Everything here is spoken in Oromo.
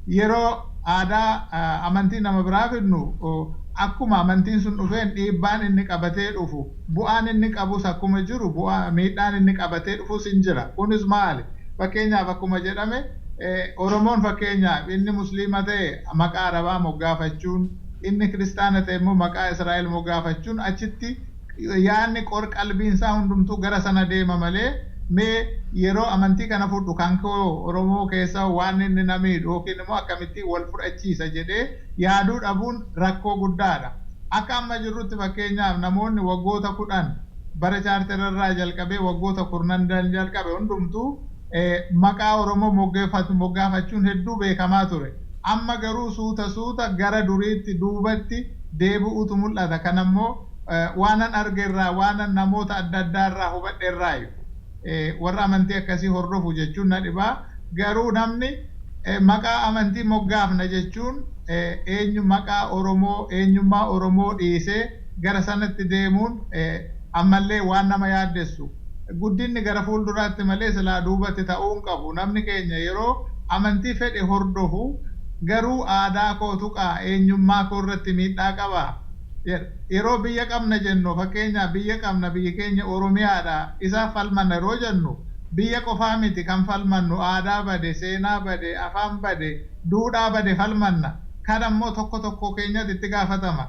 Yeroo aadaa amantii nama biraa fidnu, akkuma amantiin sun dhufeen dhiibbaan inni qabatee dhufu, bu'aan inni qabus akkuma jiru, bu'aa miidhaan inni qabatee dhufus hin jira. Kunis maali? Fakkeenyaaf, akkuma jedhame, Oromoon, fakkeenyaaf, inni Musliima ta'e maqaa Arabaa moggaafachuun, inni Kiristaana ta'e immoo maqaa Israa'el moggaafachuun, achitti yaadni qor qalbiinsaa hundumtuu gara sana deema malee, mee yeroo amantii kana fudhu kan koo Oromoo keessa waan inni na miidhu yookiin immoo akkamittiin wal fudhachiisa jedhee yaaduu dhabuun rakkoo guddaadha. Akka amma jirrutti, fakkeenyaaf, namoonni waggoota 10 bara chaarterarraa jalqabee waggoota 10 jalqabe hundumtuu maqaa Oromoo moggaafachuun hedduu beekamaa ture. Amma garuu suuta suuta gara duriitti duubatti deebi'uutu mul'ata. Kanammoo waanan argerraa, waanan namoota adda addaarraa hubadheerraayu. Warra amantii akkasii hordofu jechuun na dhibaa. Garuu namni maqaa amantii moggaafna jechuun eenyu maqaa Oromoo, eenyummaa Oromoo dhiisee gara sanatti deemuun ammallee waan nama yaaddessu. Guddinni gara fuulduraatti malee silaa duubatti ta'uu hin qabu. Namni keenya yeroo amantii fedhe hordofu garuu aadaa koo tuqaa, eenyummaa koo irratti miidhaa qaba. Yeroo biyya qabna jennu, fakkeenyaaf, biyya qabna, biyyi keenya Oromiyaadha, isaaf falmanna yeroo jennu, biyya qofaa miti kan falmannu. Aadaa bade, seenaa bade, afaan bade, duudhaa bade falmanna. Kan ammoo tokko tokko keenyatti itti gaafatama.